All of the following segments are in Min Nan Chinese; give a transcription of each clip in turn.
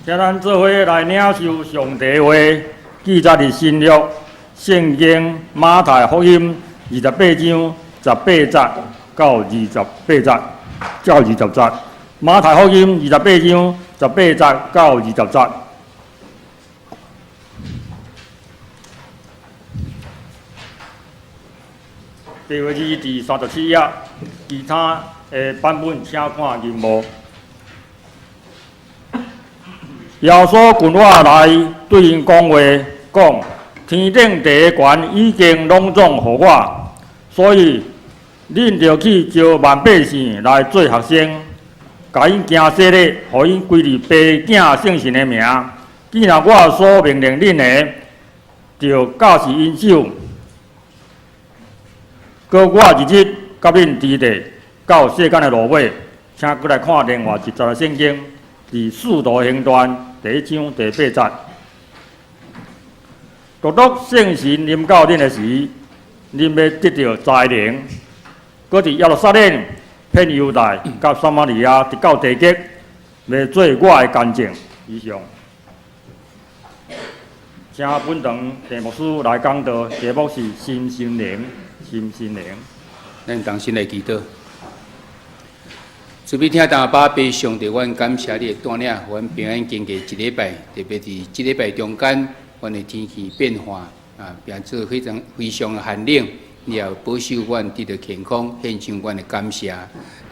請咱做伙來領受上帝話，記載佇新約聖經馬太福音28章18節到28節到二十節。馬太福音二十八章十八節到二十節。第二字佇37頁，其他的版本請看銀幕。耶穌近我來對𪜶講話，講：天頂地的權已經攏總予我，所以恁著去招萬百姓來做學生，共𪜶行洗禮，予𪜶歸入父子聖神的名。既然我所命令恁的，著教示𪜶守。閣我日日佮恁佇咧，到世間的落尾。請閣來看另外一節的聖經，佇使徒行傳第一章第八節。獨獨聖神臨到恁的時，恁欲得著才能，閣佇耶路撒冷、遍猶太、佮撒瑪利亞，直到地極，欲做我的見證。以上。請本堂鄭牧師來講道，題目是身心靈，身心靈。咱同心來祈禱。慈悲疼阿爸父上帝，阮感謝你的帶領，予阮平安經過一禮拜，特別佇這禮拜中間，阮的天氣變化啊，變做非常非常的寒冷，你也保守阮得著健康，獻上阮的感謝。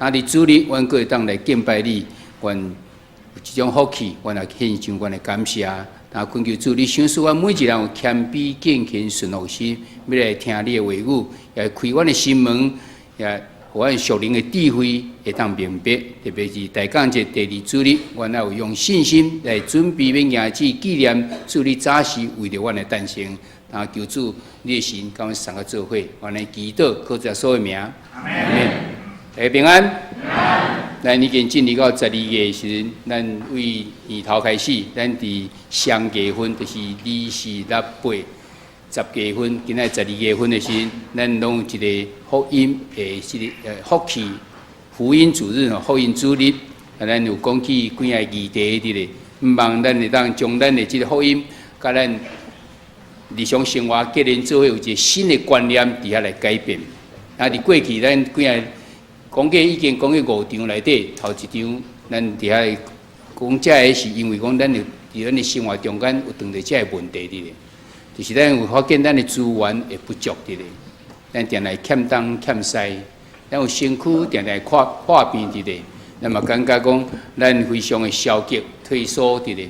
啊，佇主日，阮閣會當來敬拜你，阮有這種福氣，阮也獻上阮的感謝。啊，懇求主，你賞賜阮每一人有謙卑、敬虔、順服心，欲來聽你的話語，也開阮的心門，也予阮屬靈的智慧會當明白。特別是大感節第二主日，阮也有用信心來準備欲迎接紀念主你早時為著阮的誕生。啊，求主你的神佮阮三個做伙，阮來祈禱，靠主耶穌的名。阿門。大家平安。咱已經進入到12月的時陣，咱對年頭開始，咱佇雙月份，就是二、四、六、八十月份，今仔12月份的時陣，咱攏有一個福音的這個福氣福音主日吼，福音主日，啊，咱有講起幾个議題佇咧，毋望咱會當將咱的這個福音，佮咱日常生活結連做伙有一個新的觀念佇遐來改變。啊，佇過去咱幾个講過已經講過五場內底，頭一場咱佇遐講這个是因為講咱有佇咱的生活中間有碰著這个問題佇咧，就是咱有發現咱的資源會不足佇咧，咱定定欠東欠西，咱有身軀定定看破病佇咧，咱嘛感覺講咱非常的消極退縮佇咧，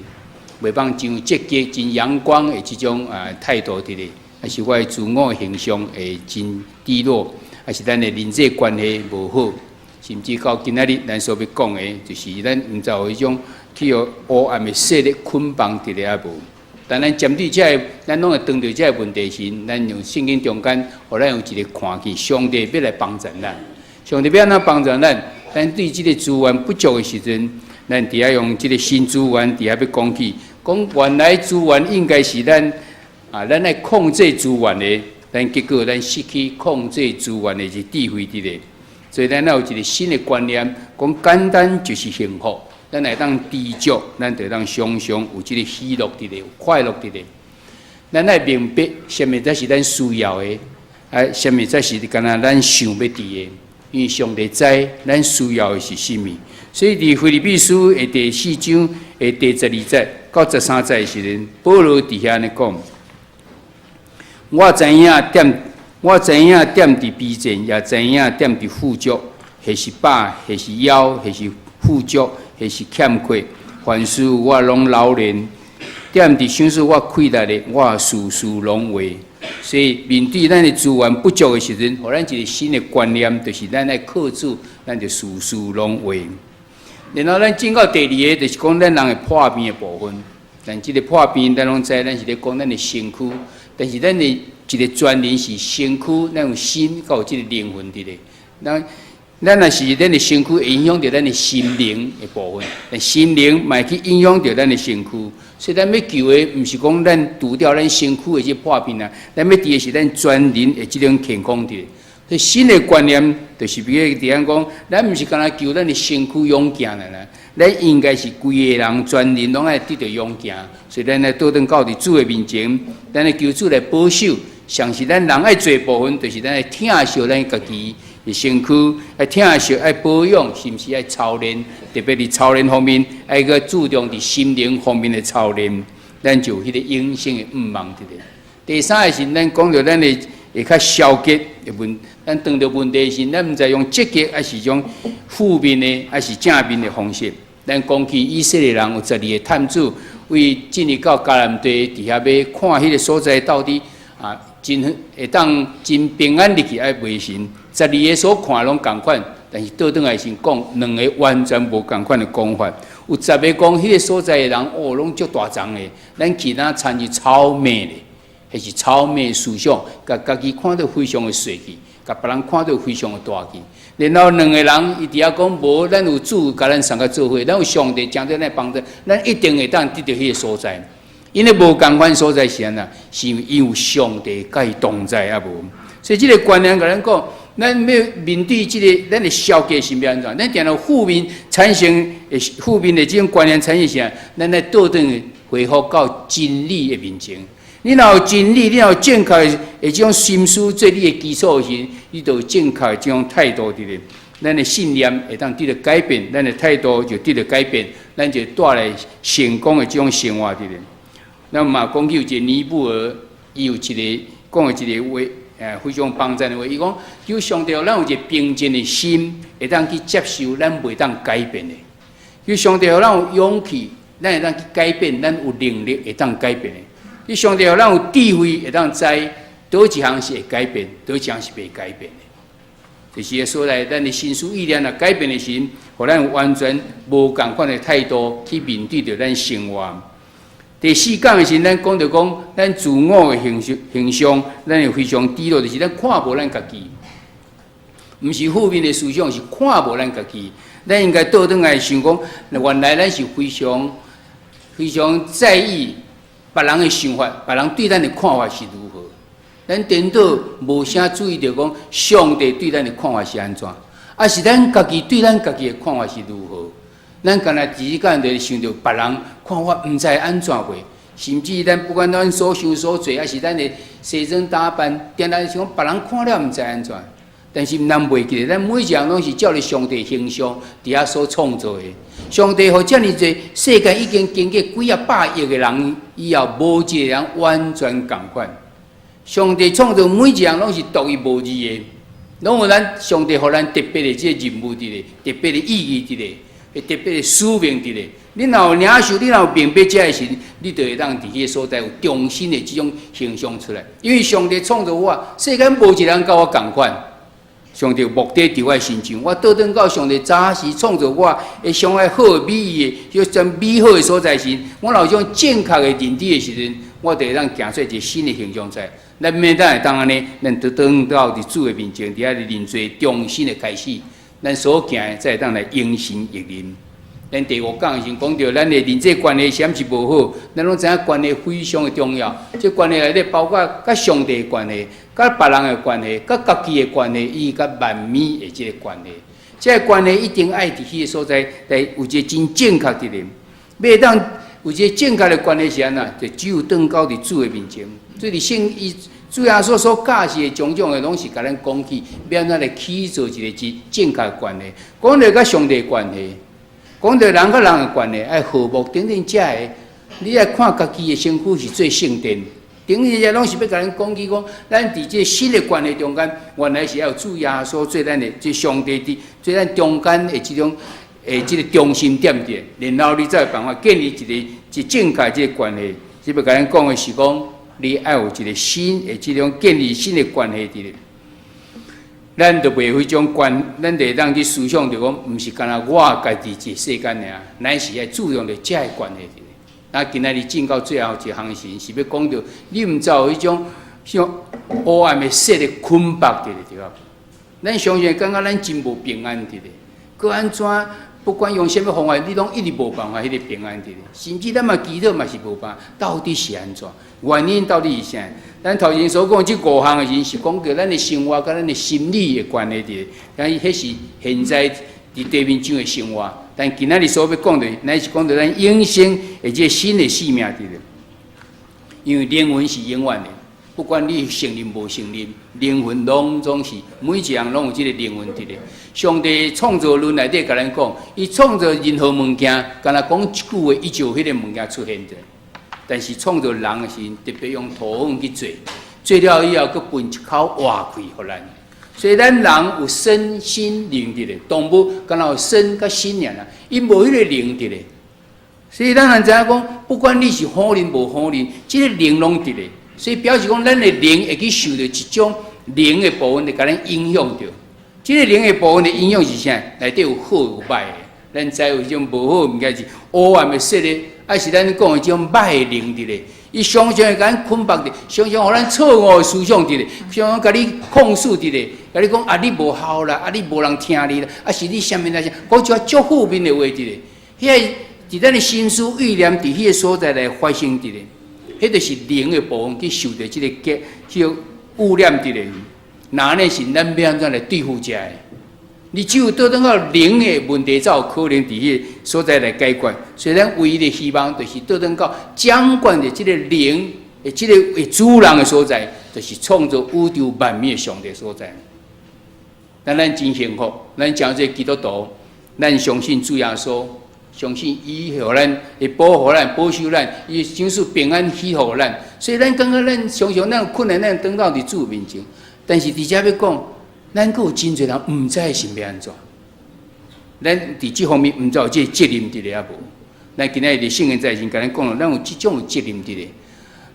袂放真積極、真陽光的這種啊態度佇咧，抑是我的自我形象會真低落。抑是咱的人際關係無好，甚至到今仔日，咱所欲講的，就是咱毋知有彼種去予黑暗的勢力捆綁佇咧抑無。但咱針對這个，咱攏會當著這个問題時，咱用聖經中間，予咱有一個看見，上帝欲來幫助咱。上帝欲按怎幫助咱？咱對這個資源不足的時陣，咱佇遐用這個新資源佇遐欲講起，講原來資源應該是咱啊，咱來控制資源的。但結果咱失去控制資源的這智慧佇咧，所以咱要有一個新的觀念，講簡單就是幸福。咱會當知足，咱就當常常有這個喜樂佇咧，有快樂佇咧。咱愛明白，啥物才是咱需要的，啊，啥物才是敢若咱想欲得的。因為上帝知咱需要的是啥物，所以佇腓立比書的第四章的第12節到13節的時陣，保羅佇遐按呢講。我知影踮，我知影踮佇卑賤，也知影踮佇富足，或是飽，或是枵，或是富足，或是欠缺，凡事我攏老練。踮佇賞賜我氣力的，我事事攏會。所以面對咱的資源不足的時陣，予咱一個新的觀念，就是咱愛靠主，咱就事事攏會。然後咱進到第二个，就是講咱人的破病的部分。但這个破病，咱攏知，咱是咧講咱的身軀。但是咱的一個全人是身軀，咱有心，閣有這個靈魂佇咧。咱咱若是咱的身軀會影響著咱的心靈的部分，但心靈嘛會去影響著咱的身軀。所以咱欲求的，毋是講咱除掉咱身軀的這破病啊，咱欲治的是咱全人的這種健康佇咧。所以新的觀念就是比如佇按講，咱毋是干焦求咱的身軀勇健啦，咱應該是規个人全人攏愛得著勇健，所以咱來倒轉到佇主的面前，咱來求主來保守。上是咱人愛做部分，就是咱愛疼惜咱家己的身軀，愛疼惜、愛保養，是毋是愛操練？特別佇操練方面，愛閣注重佇心靈方面的操練，咱就有彼個永生的盼望佇咧。第三个是咱講著咱的會較消極的問，咱當著問題時，咱毋知用積極，抑是種負面的，抑是正面的方式。咱講起以色列人有十二个探子，為進入到迦南地，佇遐欲看彼个所在到底啊，真會當真平安入去，抑袂成。十二个所看攏仝款，但是倒轉來時講兩个完全無仝款的講法。有十个講彼个所在的人哦，攏足大叢的，咱去若親像草麥咧，彼是草麥思想，共家己看著非常的細氣，共別人看著非常的大氣。然後兩个人伊佇遐講無，咱有主共咱相佮做伙，咱有上帝將做咱幫助，咱一定會當得著彼个所在。𪜶的無仝款所在是按怎？是因為有上帝佮伊同在抑無？所以這个觀念共咱講，咱欲面對這个咱的消極是欲按怎？咱定著負面產生的負面的這種觀念產生啥？咱來倒轉回復到真理的面前。你若有真理，你若有正確的這種心思做你的基礎時，你就有正確的這種態度佇咧。咱的信念會當得著改變，咱的態度就得著改變，咱就帶來成功的這種生活佇咧。咱嘛講起有一个尼布爾，伊有一个講的一个話，非常幫贊的話。伊講，求上帝予咱有一个平靜的心，會當去接受咱袂當改變的。求上帝予咱有勇氣，咱會當去改變，咱有能力會當改變的。求上帝予咱有智慧，會當知佗一項是會改變，佗一項是袂改變的。就是說來，咱的心思意念若改變的時，予咱有完全無仝款的態度去面對著咱生活。第四講的時，咱講著講，咱自我的形象，咱會非常低落，就是咱看無咱家己，毋是負面的思想，是看無咱家己。咱應該倒轉來想講，原來咱是非常非常在意別人的想法，別人對咱的看法是如何。咱顛倒無啥注意著講，上帝對咱的看法是按怎，抑是咱家己對咱家己的看法是如何？咱干焦一時間就想著別人看我毋知按怎會，甚至咱不管咱所想所做，抑是咱的西裝打扮，定定想別人看了毋知按怎。但是咱袂記得，咱每一項攏是照著上帝形象佇遐所創造的。上帝予遮爾濟世間已經經過幾仔百億个人以後，無一個人完全仝款。上帝創造每一項攏是獨一無二的，攏有咱上帝予咱特別的這個任務佇咧，特別的意義佇咧，特別的使命佇咧。你若有領受，你若有明白這个時，你就會當佇彼个所在有重新的這種形象出來。因為上帝創造我，世間無一個人佮我仝款。上帝目的佇我的身上，我倒轉到上帝早時創造我，會上愛好美意的，就真美好的所在時，我若有這種正確的認知的時陣，我就會當行出一个新的形象出來。咱免等會當按呢，咱就轉到佇主的面前，佇遐認罪，重新的開始，咱所行的才會當來榮神益人。咱第五講時講著，咱的人際關係啥物是無好，咱攏知影關係非常的重要。這關係內底包括佮上帝的關係、佮別人的關係、佮家己的關係，以及佮萬物的這个關係。這个關係一定愛佇彼个所在，來有一个真正確的人。欲當有一个正確的關係是按怎？就只有轉到佇主的面前。所以聖伊主耶穌所教示的種種的，攏是共咱講起，欲按怎來起造一个真正確的關係。講著佮上帝的關係。講著人佮人的關係，愛和睦等等遮个，你愛看家己的身軀是做聖殿，等等這攏是欲共咱講起講，咱佇這新的關係中間，原來是愛有主耶穌做咱的這上帝佇做咱中間的這種的這个中心點佇，然後你才有辦法建立一个一正確這个關係。這欲共咱講的是講，你愛有一个新的這種建立新的關係佇咧。咱就袂彼種觀，咱就會當去思想著講，毋是干焦我家己一个世間爾，咱是愛注重著遮个關係佇咧。那今仔日進到最後一項時，是欲講著你毋知有彼種像黑暗的色的捆縛佇咧對無？咱相信感覺咱真無平安佇咧，閣按怎不管用啥物方法，你攏一直無辦法彼个平安佇咧。甚至咱嘛祈禱嘛是無辦法，到底是按怎？原因到底是啥？咱頭前所講這五項的時，是講著咱的生活佮咱的心理的關係佇咧，但伊彼是現在佇地面上的生活。但今仔日所欲講的，乃是講著咱永生的這个新的生命佇咧。因為靈魂是永遠的，不管你承認無承認，靈魂攏總是每一人攏有這个靈魂佇咧。上帝創造論內底共咱講，伊創造任何物件，干焦講一句話，伊就有彼个物件出現著。但是創造人的時陣，特別用土粉去做，做了以後，閣噴一口活氣予咱。所以咱人有身心靈佇咧，動物干焦有身佮心爾啦，伊無彼个靈佇咧。所以咱人知影講，不管你是否認無否認，這个靈攏佇咧。所以表示講，咱的靈會去受著一種靈的部分，會共咱影響著。這个靈的部分的影響是啥？內底有好有歹的。咱知有彼種無好的物件是黑暗的勢力，抑是咱講的這種歹的靈佇咧。伊常常會共咱捆綁佇，常常予咱錯誤的思想佇咧，常常共你控訴佇咧，共你講啊，你無效啦，啊，你無人聽你啦，啊是你啥物來啥，講一寡足負面的話佇咧。彼个佇咱的心思意念佇彼个所在來發生佇咧，彼就是靈的部分去受著這个結，這個污染佇咧。若按呢時，咱欲按怎來對付這个？你只有倒轉到靈的問題，才有可能佇彼个所在來解決。所以，咱唯一的希望就是倒轉到掌管著這个靈的這个的主人的所在，就是創造宇宙萬物的上帝所在。咱咱真幸福，咱成做基督徒，咱相信主耶穌，相信伊予咱會保護咱、保守咱，伊賞賜平安喜樂予咱。所以，咱感覺咱常常咱有困難，咱轉到佇主面前。但是，佇遮欲講，咱閣有真濟人毋知是欲按怎。咱佇這方面毋知有這个責任佇咧抑無？咱今仔日佇聖經在前共咱講了，咱有這種責任佇咧。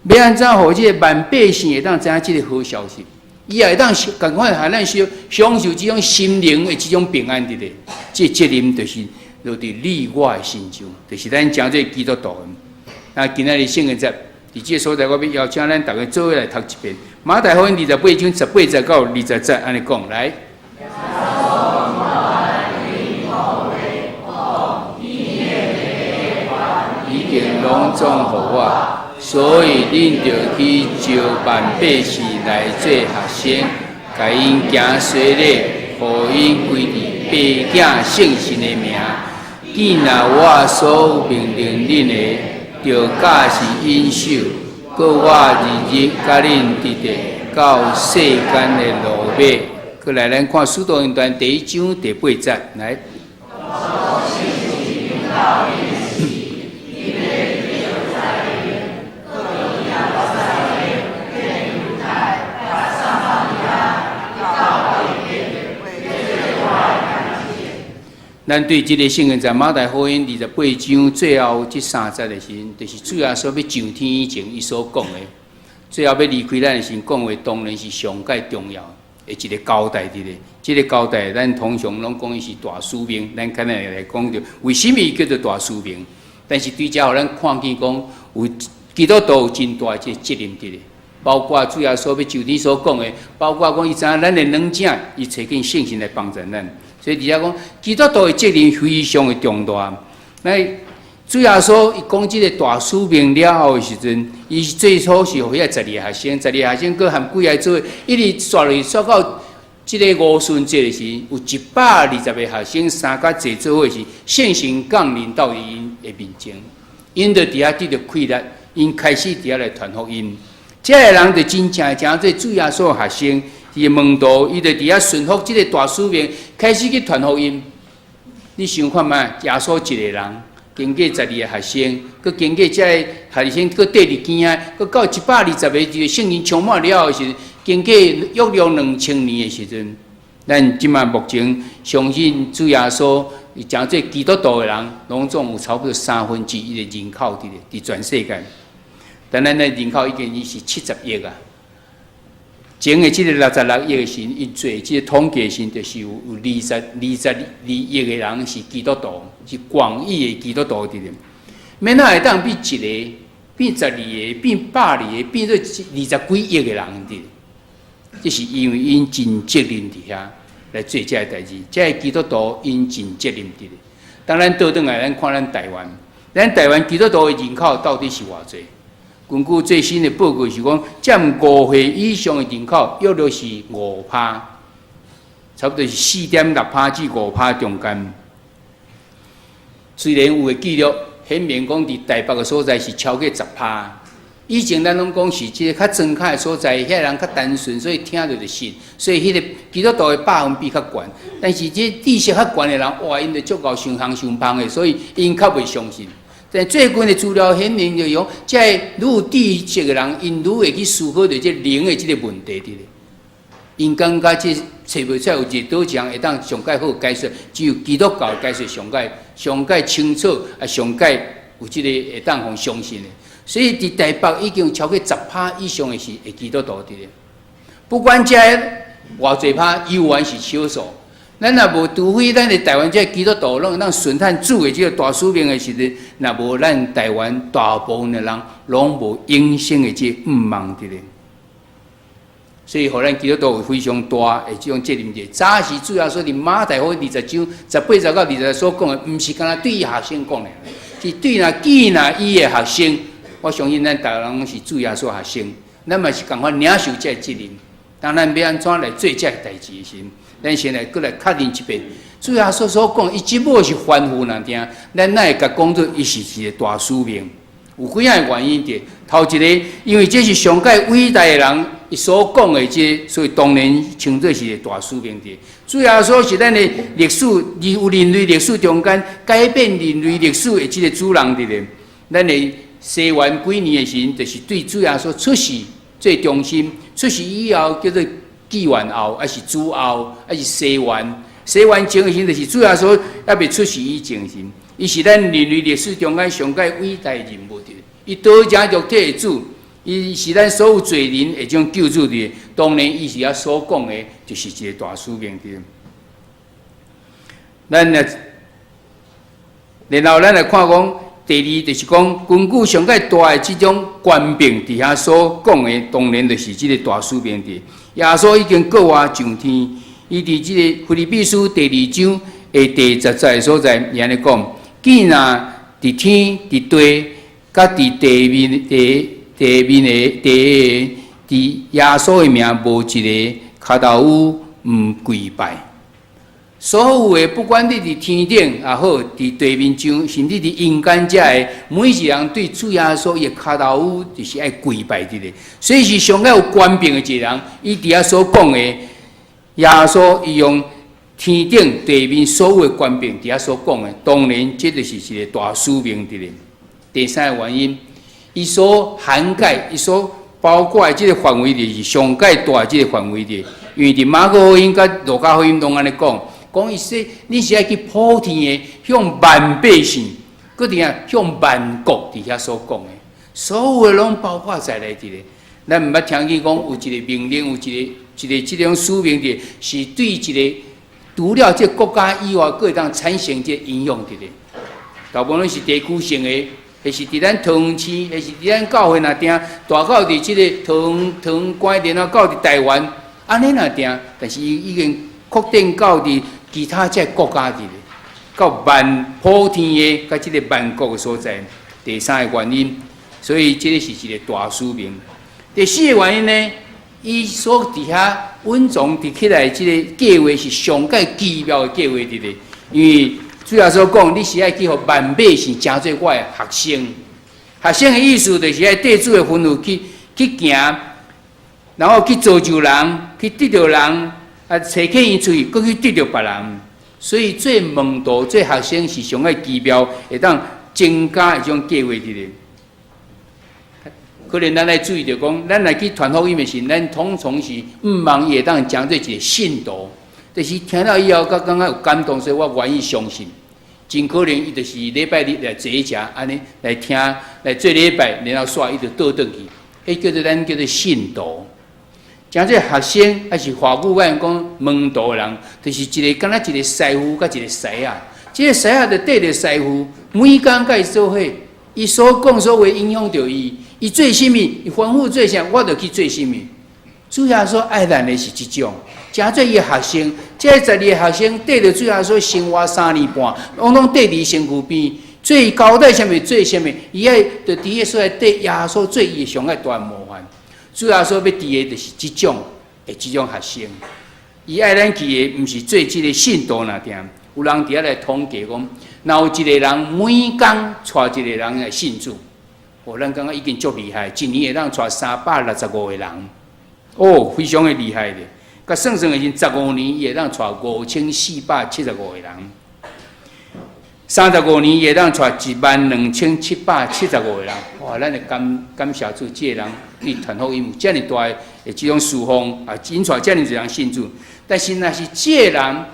欲按怎予這个萬百姓會當知影這个好消息？伊也會當仝款予咱享享受這種心靈的這種平安佇咧。這個責任就是落佇你我的身上，就是咱成做基督徒的。啊，今仔日聖經節，佇這个所在，我欲邀請咱逐家做伙來讀一遍。馬太福音28章18節到20節，按呢講來。耶穌對𪜶講話，講，天頂的權已經攏總予我，所以恁著去召萬百姓來做學生，共𪜶行洗禮，予𪜶歸佇爸囝聖神的名。見若我所命令恁的，著教示𪜶守。閣我日日佮恁佇咧到世間的落尾。閣來，咱看《使徒行傳》第一章第八節，來。到日時，𪜶會佇耶路撒冷，閣佇耶路撒冷，遍猶太、撒瑪利亞，直到地極，為做我的見證。咱對這个聖經在馬太福音二十八章最後這三節的時陣，就是主耶穌欲上天以前，伊所講的，最後欲離開咱的時陣，講話當然是上蓋重要的一个交代佇咧。這个交代，咱通常攏講伊是大使命，咱較來來講著為啥物叫做大使命？但是對遮予咱看見講，有基督徒有真大的這個責任佇咧，包括主耶穌欲上天所講的，包括講伊知影咱的軟弱，伊揣見聖神來幫助咱。所以佇遮講，基督徒的責任非常的重大。那主耶穌伊講這个大使命了後的時陣，伊最初是予遐十二個學生，十二個學生閣含幾个做伙，一直煞落煞到這个五旬節的時，有120個學生三甲坐做伙時，聖神降臨到𪜶的面前，𪜶就佇遐得著氣力，𪜶開始佇遐來傳福音。這个人就真正成做主耶穌的學生，伊的門徒，伊就佇遐順服這个大使命，開始去傳福音。你想看覓？耶穌一个人，經過十二个學生，閣經過這个學生，閣綴佇邊仔，閣到120个，這个聖靈充滿了後的時陣，經過約略2000年的時陣，咱這馬目前相信主耶穌，成做基督徒的人，攏總有差不多三分之一的人口佇咧，佇全世界。但咱的人口已經已是70億啊！前的這个66億的時，𪜶做這个統計時，就是有22億的人是基督徒，是廣義的基督徒佇咧。欲按怎會當變一个、變十二个、變百二个、變做二十幾億的人佇咧？這是因為𪜶盡責任佇遐來做這个代誌。這个基督徒𪜶盡責任佇咧。當咱倒轉來，咱看咱台灣，咱台灣基督徒的人口到底是偌濟？根據最新的報告是講，佔5歲以上的人口約略是5趴，差不多是4.6趴至5趴中間。雖然有的記錄顯明講，佇台北的所在是超過十趴。以前咱攏講是這个較莊跤的所在，遐人較單純，所以聽著就信，所以彼个基督徒的百分比較懸。但是這知識較懸的人，哇，𪜶就足𠢕傷烘傷芳的，所以𪜶較袂相信。但最近的資料顯明，就是講，這个愈有知識的人，𪜶愈會去思考著這靈的這个問題佇咧。𪜶感覺這揣袂出來有一佗一項會當上蓋好解說，只有基督教的解說上蓋上蓋清楚，啊上蓋有這個會當予相信的。所以佇台北已經有超過十趴以上的是會基督徒佇咧。不管這偌濟趴，猶原是少數。咱若無，除非咱的台灣這基督徒攏會當順趁主的這个大使命的時陣，若無咱台灣大部分的人攏無永生的這個盼望佇咧。所以，予咱基督徒有非常大的這種責任。早時主耶穌佇馬太福音20章18節到20節所講的，毋是干焦對伊學生講的，是對若見若伊的學生。我相信咱逐个人攏是主耶穌學生，咱嘛是仝款領受這个責任。當咱欲按怎來做這个代誌的時，咱先來閣來確認一遍。主耶穌所講，伊只不過是吩咐爾定，咱哪會共講做伊是一个大使命？有幾仔個原因佇。頭一个，因為這是上蓋偉大的人，伊所講的這，所以當然稱做是一个大使命佇。主耶穌是咱的歷史，有人類歷史中間改變人類歷史的這个主人佇咧。咱的西元幾年的時陣，就是對主耶穌出世做中心，出世以後叫做紀元後，抑是主後，抑是西元。西元前的時陣，就是主耶穌猶未出世以前時，伊是咱人類歷史中間上蓋偉大的人物佇。伊道成肉體的主，伊是咱所有罪人的這種救主佇。當然，伊是遐所講的，就是一个大使命佇。咱來，然後咱來看講。第二就是講，根據上蓋大的這種權柄，佇遐所講的，當然就是這个大使命佇。耶穌已經復活上天，伊佇這个腓立比書第二章的第10節的所在，伊按呢講：既若佇天佇地，佮佇地面地地面的地佇耶穌的名，無一个跤頭趺毋跪拜。所有的，不管你佇天頂也好，佇地面上，甚至佇陰間遮的，每一人對主耶穌伊的跤頭趺就是愛跪拜佇咧。所以是上蓋有權柄的一個人，伊佇遐所講的，耶穌伊用天頂地面所有的權柄佇遐所講的，當然這就是一个大使命佇咧。第三个原因，伊所涵蓋、伊所包括的這个範圍，就是上蓋大的這个範圍佇。因為佇馬可福音佮路加福音攏按呢講。講伊說，你是愛去普天的向萬百姓，閣佇遐向萬國佇遐所講的，所有的攏包括在內佇咧。咱毋捌聽見講有一個命令，有一个一個這種使命佇，是對一个除了這個國家以外，閣會當產生這個影響佇咧。大部分攏是地區性的，或是佇咱桃園市，或是佇咱教會爾定，大到佇這个桃園桃園關，然後到佇台灣，按呢爾定，但是伊已經擴展到佇其他這個國家佇咧，到萬普天的，佮這个萬國的所在。第三个原因，所以這个是一个大使命。第四个原因呢，伊所佇遐隱藏佇起來這个計劃是上蓋奇妙的計劃佇咧，因為主耶穌講，你是愛去予萬百姓成做我的學生。學生的意思就是愛綴主的吩咐去去行，然後去造就人，去得著人。啊，差遣𪜶出去，閣去得著別人，所以做門徒、做學生是上愛奇妙，會當增加這種計劃佇咧。可能咱愛注意著講，咱來去傳福音的時，咱通常是毋望伊會當成做一个信徒，就是聽了以後，閣感覺有感動，所以我願意相信。真可能伊就是禮拜日來坐遮，按呢來聽來做禮拜，然後煞伊就倒轉去，彼叫做咱叫做信徒。誠做學生，抑是華語阮講門徒的人，就是一个敢若一个師傅佮一个師仔。這个師仔就綴著師傅，每工佮伊做伙，伊所講所話影響著伊。伊做啥物，伊吩咐做啥，我就去做啥物。主耶穌愛咱的是這種，誠做伊的學生，這12个學生綴著主耶穌生活三年半，攏總綴佇身軀邊，做交代啥物做啥物，伊愛就佇個所在綴耶穌做伊的上愛大模範。主耶穌欲佇的就是這種的這種學生，伊愛咱去的，毋是做這个信徒爾定，有人佇遐來統計講，若有一个人每工帶一个人來信主，哦，咱感覺已經足厲害，一年會當帶365個人，哦，非常的厲害咧。佮算算的時，15年伊會當帶5475個人，35年伊會當帶12775個人。哇！咱會感感謝主，這个人對傳福音有遮爾大的這種侍奉啊，引帶遮爾濟人信主。但是若是這個人，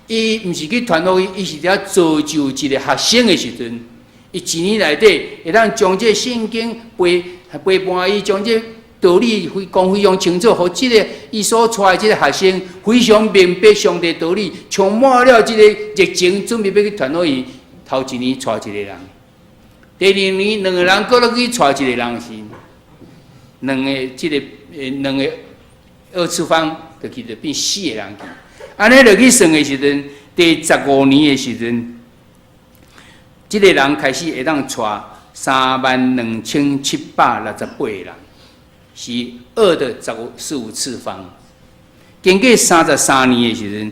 伊毋是去傳福音，伊是佇遐造就一個學生的時陣，伊一年內底會當將這個聖經背背伴伊，將這道理非講非常清楚，予這个伊所帶的這个學生非常明白上帝道理，充滿了這个熱情，準備欲去傳福音。頭一年帶一個人，第二年兩個人閣落去帶一個人時，兩个這个兩个二次方就去就變四個人去。按呢落去算的時陣，第十五年的時陣，這个人開始會當帶32768個人，是二的十五十五次方。經過33年的時陣，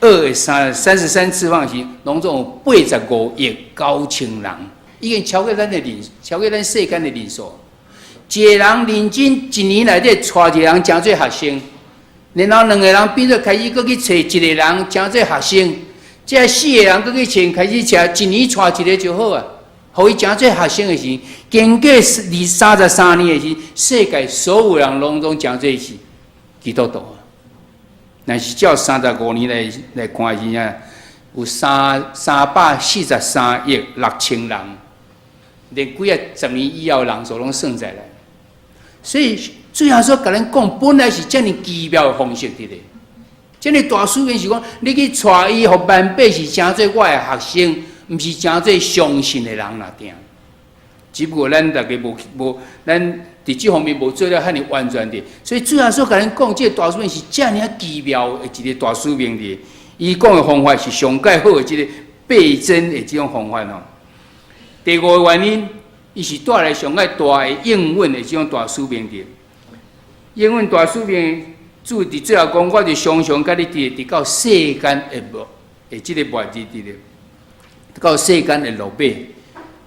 二的33次方時，攏總有85億9千人，已經超過咱的人，超過咱世間的人數。一个人認真一年內底帶一個人成做學生，然後兩個人變做開始閣去揣一個人成做學生，這四個人閣去揣，開始揣一年帶一個就好啊。予伊成做學生的時，經過二三十三年的時，世界所有人攏總成做是基督徒。若是照三十五年來來看時啊，有343.36億人，連幾仔十年以後人數攏算在內。所以主耶穌共咱講，本來是遮爾奇妙的方式佇咧，遮爾大使命是講，你去帶伊，予萬百姓成做我的學生，毋是成做相信的人爾定。只不過咱逐家無無，咱佇這方面無做了遐爾完全的。所以主耶穌共咱講，這个大使命是遮爾奇妙的一个大使命的。伊講的方法是上蓋好的這个倍增的這種方法吼。第五个原因，伊是帶來上蓋大的應允的這種大使命的。應允大使命，主佇最後講，我就常常佮你佇直到世間的末，的這个末日佇咧，到世間的落尾，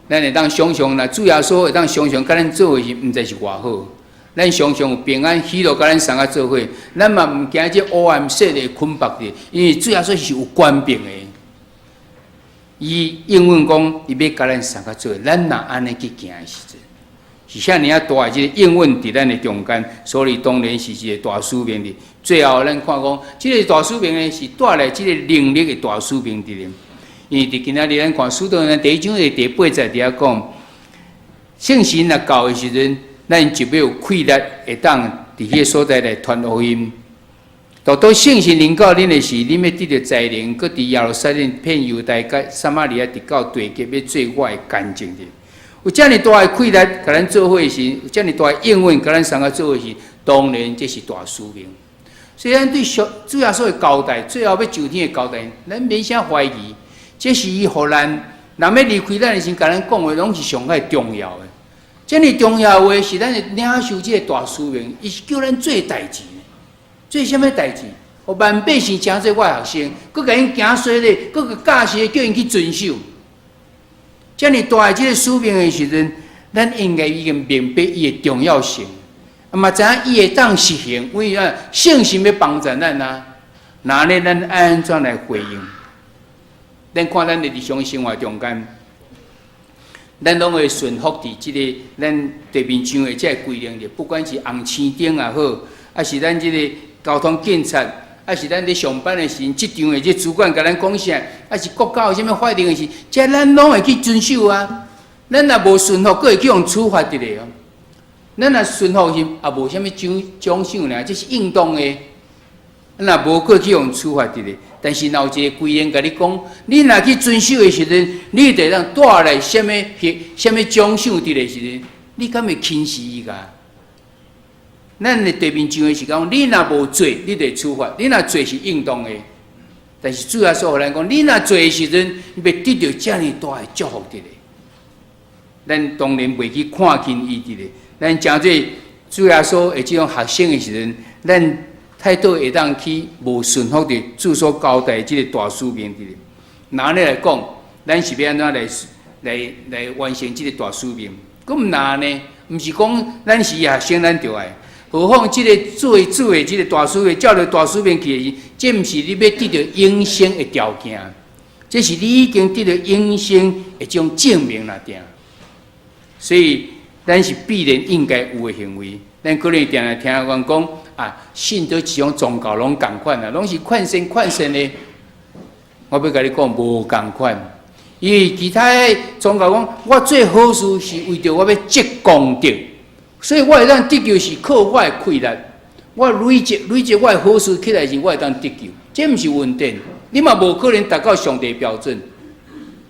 咱會當想像，若主耶穌會當常常佮咱做伙時，毋知是偌好。咱常常有平安喜樂，佮咱相佮做伙，咱嘛毋驚這黑暗勢力捆縛的，因為主耶穌是有權柄的。伊應允講，伊欲佮咱相佮做伙，咱若按呢去行的時陣，是遐爾仔大的這个應允佇咱的中間，所以當然是一个大使命的。最後咱看講，這个大使命呢是帶來這个能力的大使命佇咧。因為佇今仔日咱看使徒行傳第一章的第八節佇遐講，聖神若到的時陣，咱就欲有氣力會當佇彼个所在來傳福音。當當聖神臨到恁的時，恁欲得著才能，閣佇耶路撒冷、遍猶太、佮撒瑪利亞，直到地極，欲做我的見證的。有遮爾大的氣力，共咱做伙時，有遮爾大的應允，共咱相佮做伙時，當然這是大使命。所以咱對主主耶穌的交代，最後欲上天的交代，咱免啥懷疑，這是伊予咱，人欲離開咱的時，共咱講的攏是上蓋重要的。遮爾重要的話是咱會領受這个大使命，伊是叫咱做代誌。做啥物代誌？予萬百姓成做我的學生，閣共𪜶行洗禮，閣共教示，叫𪜶去遵守。遮爾大的這个使命的時陣，咱應該已經明白伊的重要性，啊嘛知影伊會當實行，因為啊聖神欲幫助咱啊，那呢咱按怎來回應？咱看咱的日常生活中間，咱攏會順服佇這个咱地面上的這个規定的，不管是紅青燈也好，抑是咱這个交通警察，抑是咱佇上班的時陣，職場的這主管共咱講啥，抑是國家有啥物法令的時，這咱攏會去遵守啊。咱若無順服，閣會去予處罰佇咧哦。咱若順服時，也無啥物獎獎賞爾，這是應當的。若無閣去予處罰佇咧。但是若有一个規定共你講，你若去遵守的時陣，你就會當帶來啥物啥物獎賞佇咧時陣，你敢會輕視伊㗎？咱的地面上的是講，你若無做，你就會處罰；你若做是應當的。但是主耶穌予咱講，你若做的時陣，你欲得著遮爾大的祝福佇咧。咱當然袂去看輕伊佇咧。咱成做主耶穌的這種學生的時陣，咱態度會當去無順服佇主所交代這个大使命佇咧。若按呢來講，咱是欲按怎來完成這个大使命？閣毋難呢，毋是講咱是學生，咱就愛。何況這个做主的這个大使命，照著大使命去的時，這毋是你欲得著永生的條件，這是你已經得著永生的一種證明啦，定。所以，咱是必然應該有的行為。咱可能定定聽人講啊，信佗一種宗教攏仝款啊，攏是勸善勸善的。我欲共你講，無仝款。因為其他的宗教講，我做好事是為著我欲積功德，所以我會當得救是靠我的氣力。我累積累積我的好事起來時，我會當得救。這毋是恩典，你嘛無可能達到上帝標準。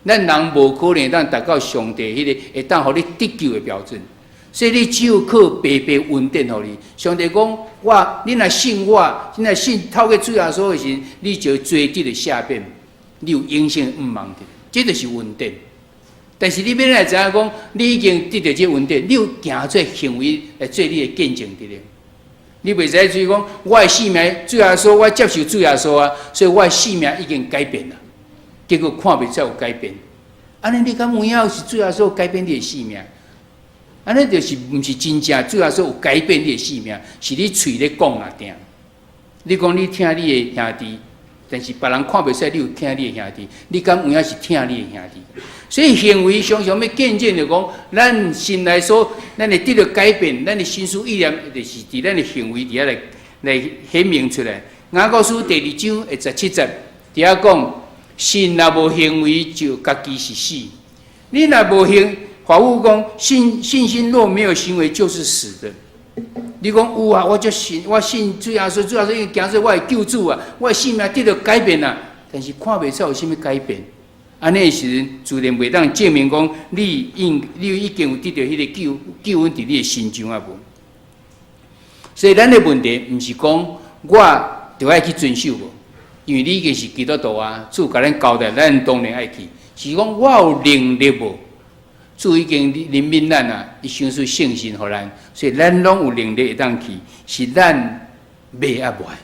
咱人無可能當達到上帝彼个會當予你得救的標準，所以你只有靠白白恩典予你。上帝講我，你若信我，你若信透過主耶穌的時，你就罪得著赦免，你有永生的盼望的，這就是恩典。但是你欲來知影講，你已經得著這恩典，你有行出行為來做你的見證佇咧。你袂使就是講，我的性命主耶穌，我接受主耶穌啊，所以我的性命已經改變啦。結果看袂出有改變，按呢你敢有影是主耶穌改變你的性命？按呢就是毋是真正主耶穌有改變你的性命，是你喙咧講啊定。你講你疼你的兄弟，但是別人看袂出你有疼你的兄弟，你敢有影是疼你的兄弟？所以行為常常欲見證著講，咱心內所，咱會得著改變，咱的心思意念，就是佇咱的行為佇遐來顯明出來。雅各書第二章的十七節，佇遐講。信若無行為，就家己是死。你若無行，法語講信心若沒有行為，就是死的。你講有啊，我就信，我信主耶穌，主耶穌已經行做我的救主啊，我的性命得著改變啊，但是看袂出有啥物改變。按呢時陣，自然袂當證明講你已經有得著彼个救恩佇你的身上啊無。所以咱的問題毋是講我著愛去遵守無。因為你已經是基督徒啊，主共咱交代，咱當然愛去。是講我有能力無？主已經憐憫咱啊，伊賞賜聖神予咱，所以咱攏有能力會當去，是咱欲抑無愛。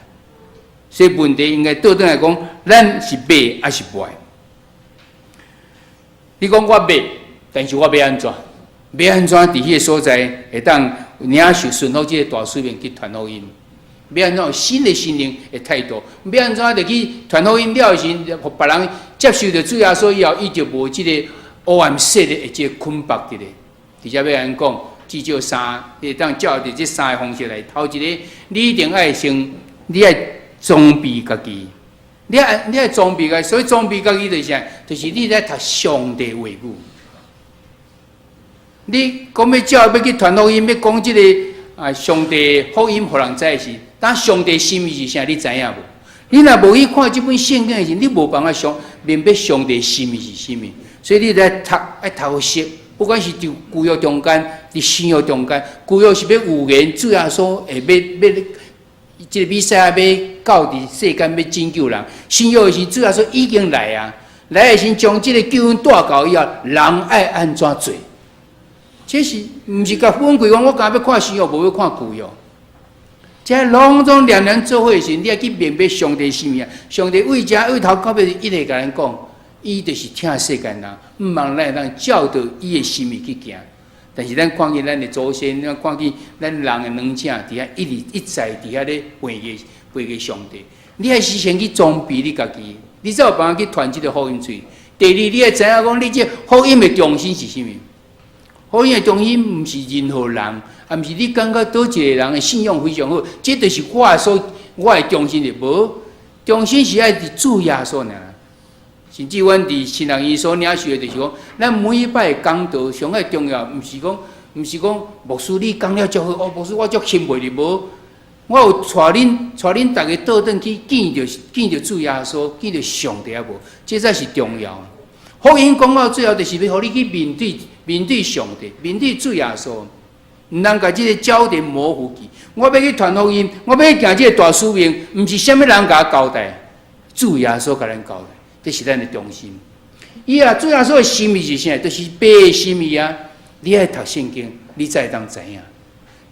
所以問題應該倒轉來講，咱是欲抑是無愛？你講我欲，但是我欲按怎？欲按怎佇彼个所在會當領受順服這个大使命去傳福音？欲按怎有新的心靈的態度？欲按怎就去傳福音了的時，予別人接受著主耶穌以後，伊就無這个黑暗勢力的這个捆綁佇咧。直接欲按呢講，至少三，會當照著這三个方式來。頭一个，你一定愛先，你愛裝備家己，你愛裝備家己，所以裝備家己就是啥？就是你咧讀上帝話語。你講欲照欲去傳福音，欲講這个啊上帝福音，予人知時，當上帝心意是啥？你知影無？你若無去看這本聖經的時，你無辦法想明白上帝心意是啥物。所以你來讀，愛讀熟，不管是佇舊約中間，佇新約中間，舊約是欲預言主耶穌會欲欲，這個彌賽亞欲到佇世間欲拯救人。新約的時，主耶穌已經來啊，來的時將這个救恩帶到以後，人愛按怎做？這是毋是共分開講？我敢欲看新約，無欲看舊約。這攏總連連做伙時，你愛去明白上帝心意啊！上帝對遮對頭到尾一直共咱講，伊就是疼世間人，毋望咱會當照著伊的心意去行。但是咱看見咱的祖先，咱看見咱人的軟正，佇遐一直一再佇遐咧背逆上帝。你愛是先去裝備你家己，你才有辦法去傳這个福音出去。第二，你愛知影講，你這福音的中心是啥物？福音的中心毋是任何人，也毋是你感覺佗一個人的信仰非常好，這就是我的中心的無。中心是愛佇主耶穌爾。甚至阮佇新人院所領受的，就是講，咱每一擺講道上愛重要，毋是講牧師你講了足好，哦，牧師我足欽佩你無。我有帶恁逐家倒轉去見著主耶穌，見著上帝抑無？這才是重要。福音講到最後，就是欲予你去面對上帝，面對主耶穌。毋通共這个焦點模糊去。我欲去傳福音，我欲去行這个大使命，毋是啥物人共我交代，主耶穌共咱交代，這是咱的中心。伊啊，主耶穌的心意是啥？就是父的心意啊！你愛讀聖經，你才會當知影。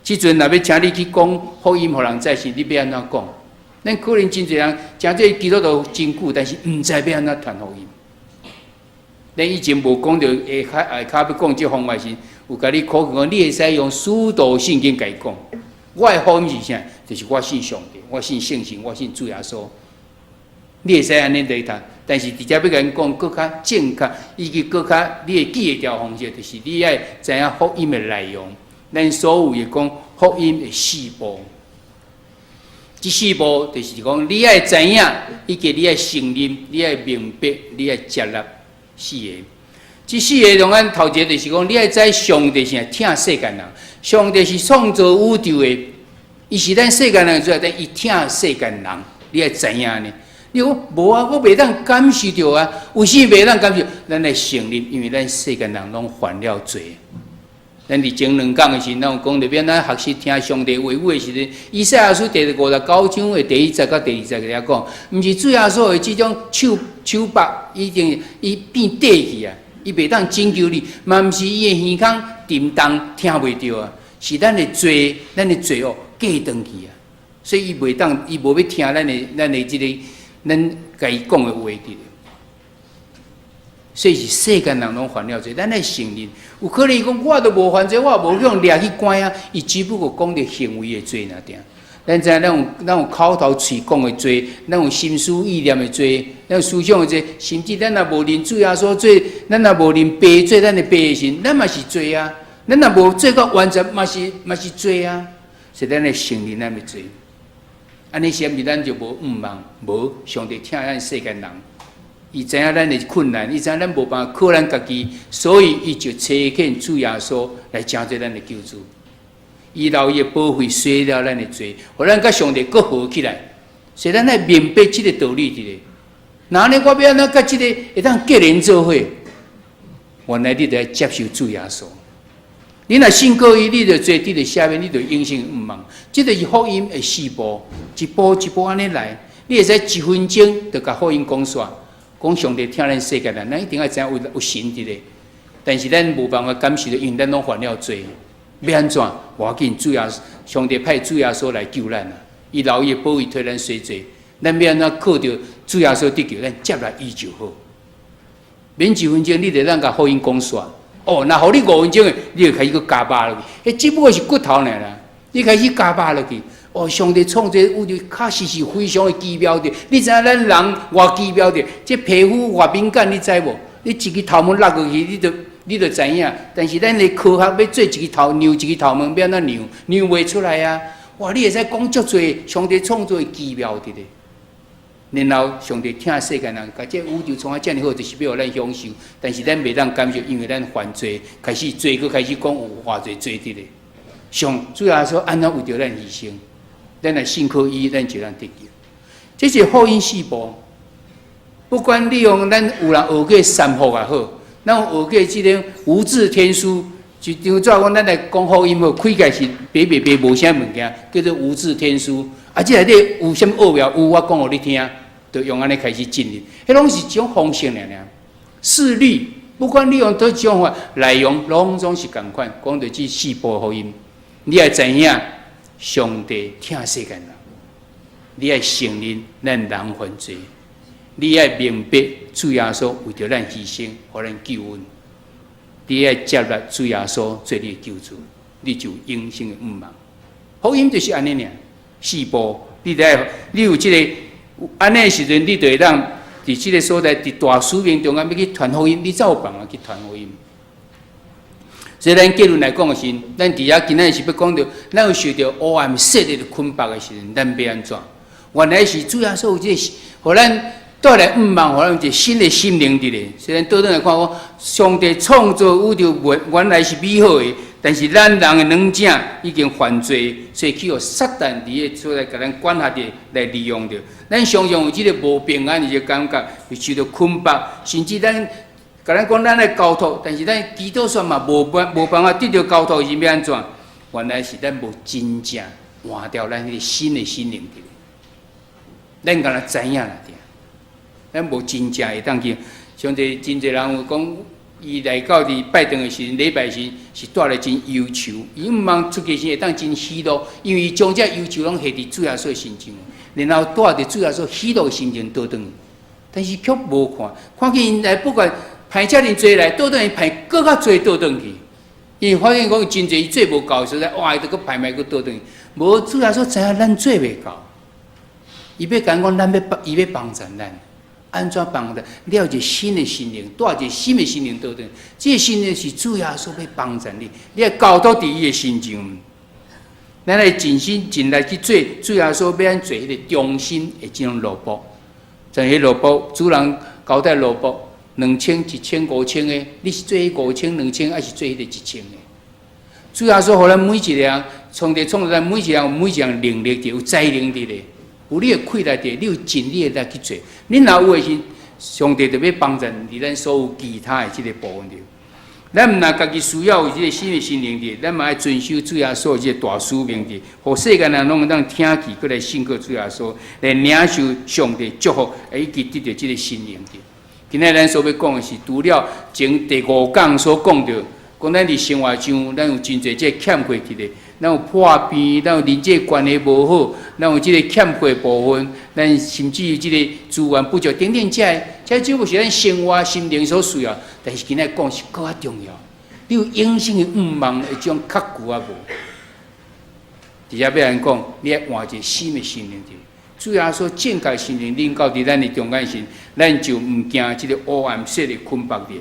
這陣若欲請你去講福音，予人知時，你欲按怎講？咱可能真濟人誠濟基督徒真久，但是毋知欲按怎傳福音。咱以前無講著下跤下跤欲講這方面時，有共你考講，你會使用使徒信經共伊講。我的福音是啥？就是我信上帝，我信聖神，我信主耶穌。你會使按呢來讀，但是直接欲共𪜶講閣較正確，以及閣較你會記會牢方式，就是你愛知影福音的內容。咱所謂的講福音的四步，這四步就是講你愛知影，以及你愛承認，你愛明白，你愛接納四個。這四個中間頭一個就是講，你愛知上帝是疼世間人，上帝是創造宇宙的，伊是咱世間人的主，但伊疼世間人，你愛知影呢？你講無啊，我袂當感受著啊，為啥袂當感受？咱來承認，因為咱世間人攏犯了罪。咱佇前兩講的時陣，咱有講著欲按怎學習聽上帝話語的時陣，以賽亞書第59章的第一節佮第二節遐講，毋是主耶穌的這種手手臂已經伊變短去啊，伊袂當拯救你，嘛毋是伊的耳孔沉重聽袂著啊，是咱的罪，咱的罪惡過長去啊，所以伊袂當，伊無欲聽咱的這個咱共伊講的話佇。所以是世間人攏犯了罪，咱愛承認。有可能伊講我都無犯罪，我也無予人掠去關啊。伊只不過講著行為的罪爾定。咱知影咱有口頭喙講的罪，咱有心思意念的罪，咱有思想的罪，甚至咱若無認主耶穌做，咱若無認爸做咱的爸的時，咱嘛是罪啊。咱若無做到完全，嘛是罪啊。所以咱愛承認咱的罪。按呢是毋是咱就無向望？無，上帝疼咱世間人。伊知影咱的困難，伊知影咱無辦法靠咱家己，所以伊就差遣主耶穌來成做咱的救主。伊流伊的寶血洗了咱的罪，予咱佮上帝閣和起來。所以咱愛明白這個道理佇咧。那呢，我欲按怎佮這個會當結連做伙？原來你著愛接受主耶穌。你若信過伊，你就罪得著赦免，你就永生向望。這就是福音的四步，一步一步按呢來。你會使一分鐘就共福音講煞。講上帝疼咱世間人，咱一定愛知影有神佇咧。但是咱無辦法感受著，因為咱攏犯了罪。欲按怎？無要緊，主耶上帝派主耶穌來救咱啊！伊流伊的寶血替咱洗罪。咱欲按怎靠著主耶穌得救？咱接納伊就好。免一分鐘，你就當共福音講煞。哦，若予你五分鐘的，你就開始閣加百落去。彼只不過是骨頭爾啦，你開始加百落去。哦，上帝創造宇宙確實是非常的奇妙的。你知影咱人偌奇妙的？這皮膚偌敏感，你知無？你一支頭毛落過去，你就知影。但是咱的科學欲做一支頭，量一支頭毛，欲按怎量？量袂出來啊！哇，你會使講足濟上帝創造的奇妙佇咧。然後上帝疼世間人，共這宇宙創啊遮爾好，就是欲予咱享受。但是咱袂當感受，因為咱犯罪，開始罪閣開始講有偌濟罪佇咧。上主耶穌按怎為著咱犧牲？咱來信靠伊，咱就通得救。這是福音四步。不管你用咱有人學過三福也好，咱有學過這個無字天書，一張紙講咱來講福音好，開起來是白白白無啥物件，叫做無字天書。啊，這內底有啥物奧妙？有我講予你聽，就用按呢開始進入。彼攏是一種方式爾爾。四律，不管你用佗一種法內容，攏總是仝款。講著這四步福音，你愛知影。上帝疼世間人，你愛承認咱人犯罪，你愛明白主耶穌為著咱犧牲，予咱救恩，你愛接納主耶穌做你的救主，你就有永生的向望。福音就是按呢爾，四步，你得你有這個按呢時陣，你就會當佇這個所在，佇大使命中間欲去傳福音，你才有辦法去傳福音。所以咱結論來講的時，咱佇遐今仔日是欲講著，咱有受著黑暗勢力的捆綁的時陣，咱欲按怎？原來是主耶穌有這個，予咱帶來向望，予咱有一個新的心靈佇咧。所以咱倒轉來看講，上帝創造宇宙原來是美好的，但是咱人的軟正已經犯罪，所以去予撒旦佇個所在共咱管轄著來利用著。咱常常有這個無平安的這個感覺，會受著捆綁，甚至咱。共咱講，咱愛交託，但是咱祈禱煞嘛無辦法得著交託，是欲按怎？原來是咱無真正換掉咱彼個新的心靈佇咧。咱敢若知影爾，咱無真正會當去。像這真濟人有講，伊來到佇拜堂的時陣，禮拜時是帶來真憂愁，伊向望出去時會當真喜樂，因為伊將這憂愁攏下佇主耶穌身上，然後帶著主耶穌喜樂的心情倒轉。但是卻無看，看見𪜶來不管。派遮爾濟來，倒轉去派閣較濟倒轉去。因為發現講真濟伊做無夠，所以哇，伊就閣派賣閣倒轉去。無主耶穌知影咱做袂夠，伊欲共講咱欲幫，伊欲幫助咱，按怎幫助？你有一個新的心靈，帶一個新的心靈倒轉。這個心靈是主耶穌欲幫助你，你愛交託佇伊的身上。咱來盡心盡力去做，主耶穌欲按做彼个忠心的這種奴僕。像彼奴僕，主人交代奴僕兩千、一千、五千个，你是做彼五千、兩千，抑是做彼个一千个？主耶穌予咱每一個人，上帝創造咱每一個人，每一項能力佇有才能佇咧，有你的氣力佇，你有盡你的力去做。你若有的時，上帝就欲幫助佇咱所有其他的這个部分佇。咱毋但家己需要有這個新的心靈佇，咱嘛愛遵守主耶穌這個大使命佇，予世間人攏會當聽見，閣來信靠主耶穌，來領受上帝祝福，以及得著這個心靈佇。今仔咱所欲講的是，除了前第五講所講著，講咱佇生活上，咱有真濟這個欠缺佇咧，咱有破病，咱有人際關係無好，咱有這個欠缺部分，咱甚至於這個資源不足等等，這个，這只不過是咱生活心靈所需要。但是今仔講是閣較重要，你有永生的願望的這種渴求啊無？佇遮欲按講，你愛換一个新的心靈佇。主耶穌正確心靈臨到佇咱的中間時，咱就毋驚這個黑暗勢力捆綁佇。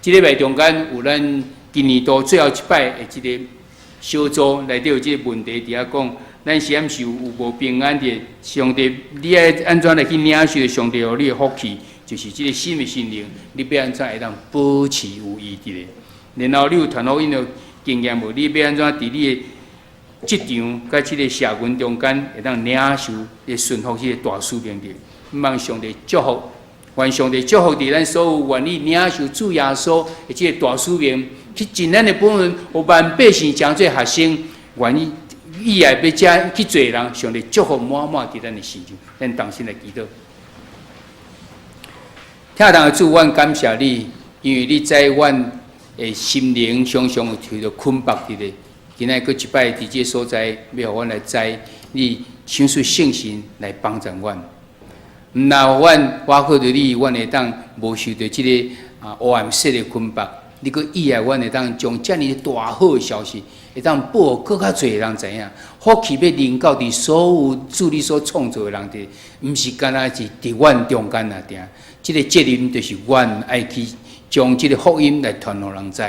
這禮拜中間有咱今年度最後一擺的這个小組內底有這个問題佇遐講，咱是毋是有無平安佇？上帝，你愛按怎來去領受上帝予你的福氣？就是這個新的心靈，你欲按怎會當保持有伊佇咧？然後你有傳福音的經驗無？你欲按怎佇你的職場佮這个社群中間會當領受、會順服這个大使命佇？望上帝祝福，願上帝祝福佇咱所有願意領受主耶穌的這个大使命，去盡咱的本分，予萬百姓成做學生，願意意愛欲遮去做人，上帝祝福滿滿佇咱的身上，咱同心來祈禱。疼痛的主，阮感謝你，因為你知阮的心靈常常有受著捆綁佇咧。今仔閣一擺佇這个所在，欲予阮來知你賞賜聖神來幫助阮。毋但予阮倚靠著你，阮會當無受著這个黑暗勢力捆綁。你閣意愛阮會當將遮爾大好的消息，會當報予閣較濟人知影。福氣欲臨到佇所有主你所創造的人佇，毋是干焦是佇阮中間爾爾。這个責任就是阮愛去將這个福音來傳予人知。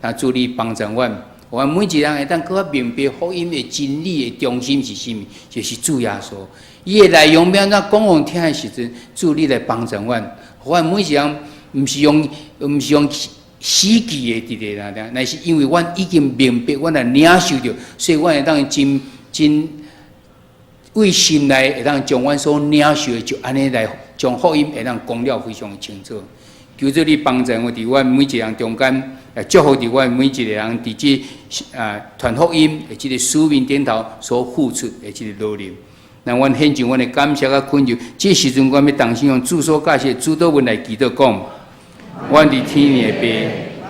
那主你幫助阮，阮每一個人會當閣較明白福音的真理的中心是啥物，就是主耶穌。伊的內容欲按怎講予聽的時陣，主你來幫助阮，阮每一個人毋是用死記的佇咧爾，乃是因為阮已經明白，阮來領受著，所以阮會當真真為心內會當將阮所領受的，就按呢來將福音會當講了非常的清楚。求主你幫助我佇阮每一個人中間，來祝福佇阮每一個人佇這傳福音的這个使命頂頭所付出的這个努力。那阮獻上阮的感謝佮懇求，這時陣阮欲同心用主所教示的主禱文來祈禱講：阮佇天的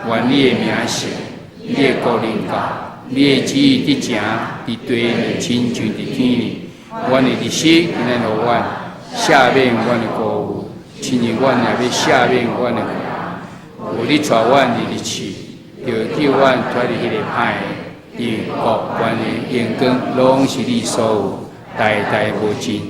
父，願你的名聖，你的國臨到，你的旨意得成佇地，親像佇天爾。阮的日食今仔予阮，赦免阮的過誤，親像阮也欲赦免阮的過誤。無你帶阮入去試，著救阮脫離彼个歹的，因為國權力榮光攏是你所有，代代無盡。